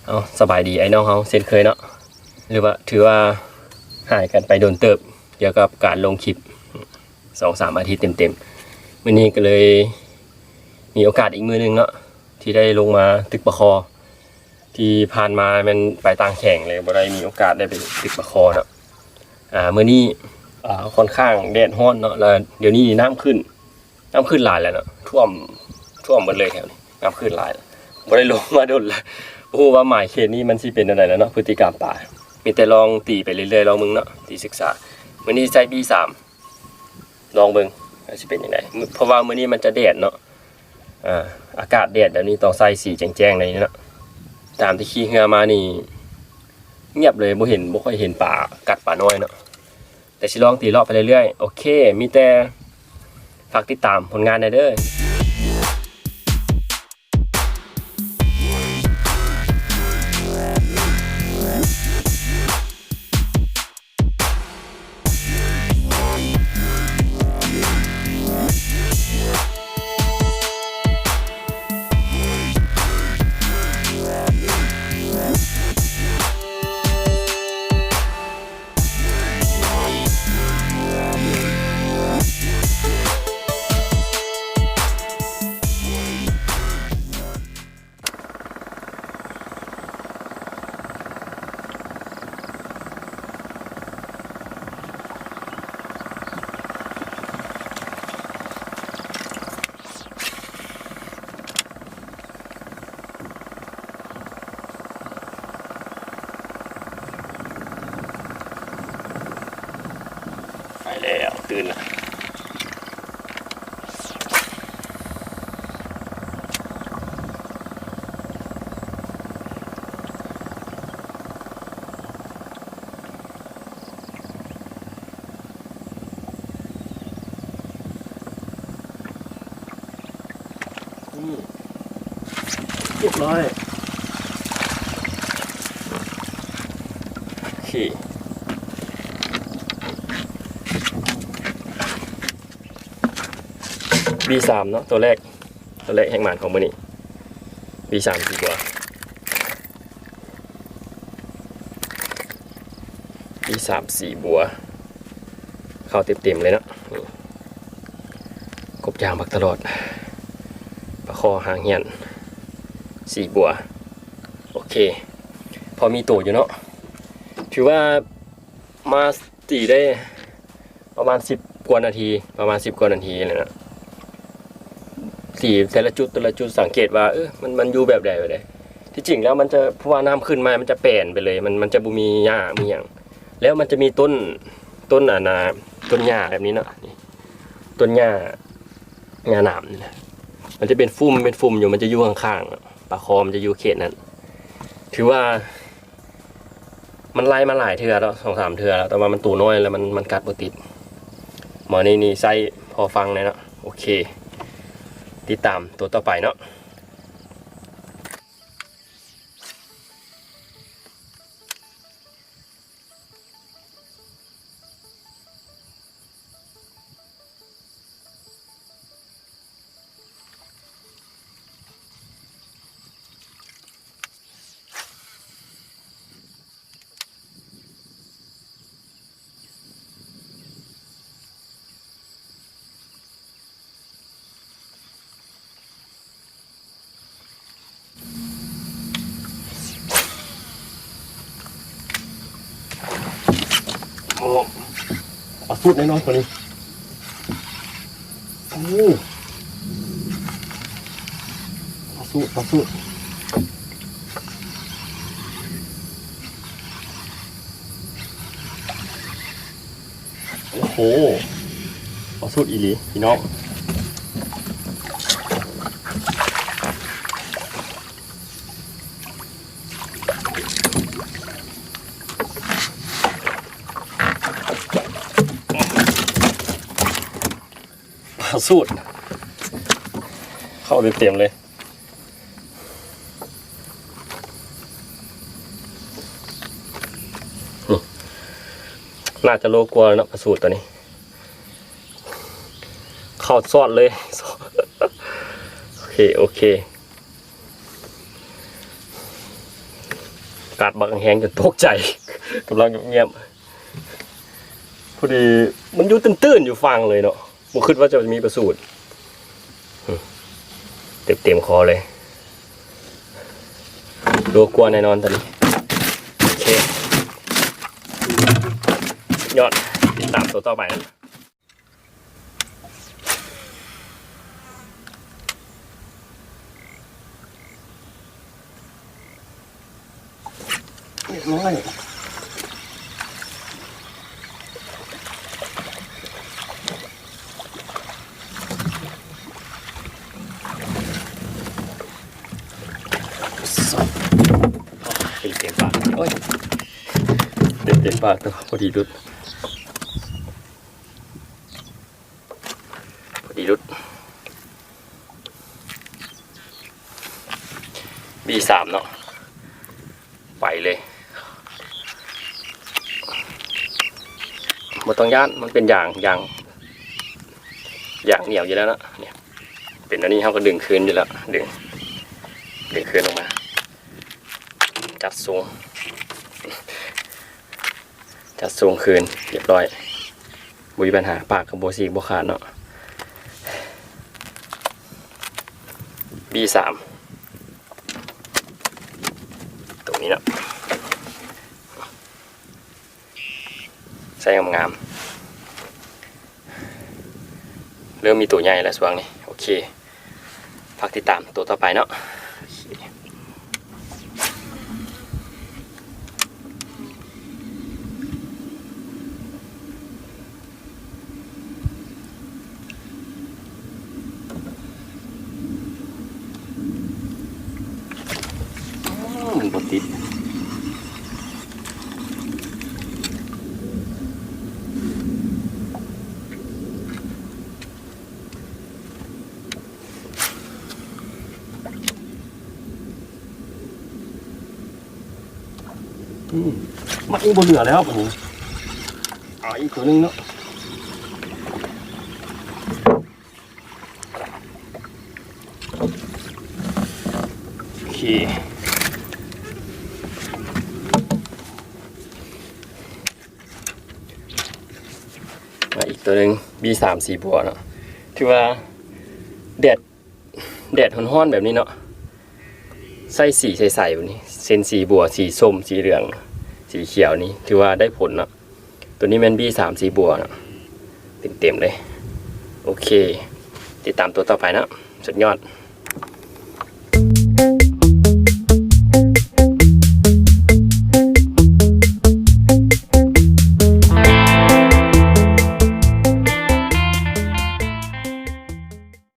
ເອົາ ສະບາຍດີອ້າຍນ້ອງເຮົາເຊັ່ນເຄີຍເນາະ ຫຼືວ່າຖືວ່າຫາຍກັນໄປດົນເຕີບ ກ່ຽວກັບການລົງຄລິບສອງສາມອາທິດເຕັມໆ. ມື້ນີ້ກໍເລີຍມີໂອກາດອີກມື້ໜຶ່ງເນາະ ທີ່ໄດ້ລົງມາຕຶກປາຄໍ່ ທີ່ຜ່ານມາແມ່ນໄປຕ່າງແຂວງເລີຍ ບໍ່ໄດ້ມີໂອກາດໄດ້ໄປຕຶກປາຄໍ່ເນາະ. ອ່າ ມື້ນີ້ ອ່າ ຂ້ອນຂ້າງແດດຮ້ອນເນາະ ແລ້ວດຽວນີ້ນ້ຳຂຶ້ນ ນ້ຳຂຶ້ນຫຼາຍແລ້ວເນາະ ຖ້ວມ ຖ້ວມໝົດເລີຍແຖວນີ້ ນ້ຳຂຶ້ນຫຼາຍ ບໍ່ໄດ້ລົງມາດົນແລ້ວ ບໍ່ຮູ້ວ່າໝາຍເຂດນີ້ມັນຊິເປັນແນວໃດແລ້ວເນາະ ພຶດຕິກຳປາ. ມີແຕ່ລອງຕີໄປເລື້ອຍໆ ລອງເບິ່ງເນາະ ຕີສຶກສາ. ມື້ນີ້ໃຊ້ບີສາມ ລອງເບິ່ງວ່າຊິເປັນຈັ່ງໃດ ເພາະວ່າມື້ນີ້ມັນຈະແດດເນາະ ອ່າ ອາກາດແດດແບບນີ້ຕ້ອງໃຊ້ສີແຈ້ງໆ ໃນນີ້ເນາະ. ຕາມທີ່ຂີ່ເຮືອມານີ້ງຽບເລີຍ ບໍ່ເຫັນ ບໍ່ຄ່ອຍເຫັນປາກັດປານ້ອຍເນາະ ແຕ່ຊິລອງຕີເລາະໄປເລື້ອຍໆ. ໂອເຄ ມີແຕ່ຝາກຕິດຕາມຜົນງານແດ່ເດີ້. ໄປແລ້ວ ຕື່ນລະ. ອືມ ຮຽບຮ້ອຍ ໂອເຄ ບີສາມເນາະ ຕົວແລກ ຕົວແລກແຮງໝານຂອງມື້ນີ້ ບີສາມສີບົວ ບີສາມສີບົວ ເຂົ້າເຕັມໆ ເລີຍເນາະ ນີ້ ກົບຢາງບັກຕະຫຼອດ ປາຄໍ່ຫາງຫ້ຽນ ສີບົວ ໂອເຄ ພໍມີໂຕຢູ່ເນາະ ຖືວ່າມາຕີໄດ້ ປະມານສິບກວ່ານາທີ ປະມານສິບກວ່ານາທີນີ້ແຫຼະ ຕີແຕ່ລະຈຸດ ແຕ່ລະຈຸດ ສັງເກດວ່າ ເອີ ມັນ ມັນຢູ່ແບບໃດ ແບບໃດ. ທີ່ຈິງແລ້ວມັນຈະ ເພາະວ່ານ້ຳຂຶ້ນມາ ມັນຈະແປນໄປເລີຍ ມັນ ມັນຈະບໍ່ມີຫຍ້າມີຫຍັງ ແລ້ວມັນຈະມີຕົ້ນ ຕົ້ນ ອັນນ່າ ຕົ້ນຫຍ້າແບບນີ້ເນາະ ນີ້ ຕົ້ນຫຍ້າ ຫຍ້າໜາມນີ້ແຫຼະ ມັນຈະເປັນຟຸ່ມ ເປັນຟຸ່ມຢູ່ ມັນຈະຢູ່ຂ້າງໆ ປາຄໍ່ມັນຈະຢູ່ເຂດນັ້ນ ຖືວ່າ ມັນໄລ່ມາຫຼາຍເທື່ອແລ້ວ ສອງສາມເທື່ອແລ້ວ ແຕ່ວ່າມັນໂຕນ້ອຍແລ້ວ ມັນ ມັນກັດບໍ່ຕິດ. ໝໍນີ້ນີ້ໃຊ້ພໍຟັງແດ່ເນາະ. ໂອເຄ ຕິດຕາມໂຕຕໍ່ໄປເນາະ. ໂອ້ ປາສູດແນ່ນອນຕົວນີ້. ໂອ້ ປາສູດ ປາສູດ. ໂອ້ໂຫ ປາສູດອີ່ຫຼີພີ່ນ້ອງ. ປາສູດ ເຂົ້າເຕັມໆ ເລີຍ. ນີ້ ໜ້າຈະໂລກວ່າແລ້ວເນາະ ປາສູດຕົວນີ້ ເຂົ້າຊອດເລີຍ. ໂອເຄ ໂອເຄ. ກາດບັກແຮງຈົນຕົກໃຈ ກຳລັງງຽບໆ ພໍດີມັນຢູ່ຕື້ນໆ ຢູ່ຝັ່ງເລີຍເນາະ ບໍ່ຄິດວ່າຈະມີປາສູດ ເຕັມໆຄໍເລີຍ ໂລກວ່າແນ່ນອນຕອນນີ້ ໂອເຄ ຍອດ ຕິດຕາມໂຕຕໍ່ໄປ. ເຕັມປາກ ໂອ້ຍ ເຕັມປາກ ພໍດີຫຼຸດ ພໍດີຫຼຸດ ບີສາມເນາະ ໄປເລີຍ ບໍ່ຕ້ອງຢ້ານ ມັນເປັນຢາງ ຢາງ ຢາງໜຽວຢູ່ແລ້ວເນາະ ນີ້ ເປັນແນວນີ້ ເຮົາກໍດຶງຄືນຢູ່ແລ້ວ ດຶງ ດຶງຄືນອອກມາ ຈັດຊົງ ຈັດຊົງຄືນຮຽບຮ້ອຍ ບໍ່ມີບັນຫາ ປາກກໍບໍ່ສີກບໍ່ຂາດເນາະ ບີສາມ ຕົງນີ້ເນາະ ໃສ່ງາມໆ ເລີ່ມມີໂຕໃຫຍ່ແລ້ວຊ່ວງນີ້ ໂອເຄ ຝາກຕິດຕາມໂຕຕໍ່ໄປເນາະ ໂອເຄ. ອືມ ມັນບໍ່ຕິດ ອືມ ມັດນີ້ບໍ່ເຫຼືອແລ້ວບັດນີ້ ເອົາອີກຕົວໜຶ່ງເນາະ ໂອເຄ ມາອີກຕົວໜຶ່ງ ບີສາມ ສີບົວເນາະ ຖືວ່າແດດ ແດດຮ້ອນໆ ແບບນີ້ເນາະ ໃສ່ສີໃສໆ ແບບນີ້ ເຊັ່ນສີບົວ ສີສົ້ມ ສີເຫຼືອງ ສີຂຽວນີ້ ຖືວ່າໄດ້ຜົນເນາະ ຕົວນີ້ແມ່ນບີສາມ ສີບົວເນາະ ເຕັມໆ ເລີຍ ໂອເຄ ຕິດຕາມຕົວຕໍ່ໄປເນາະ ສຸດຍອດ.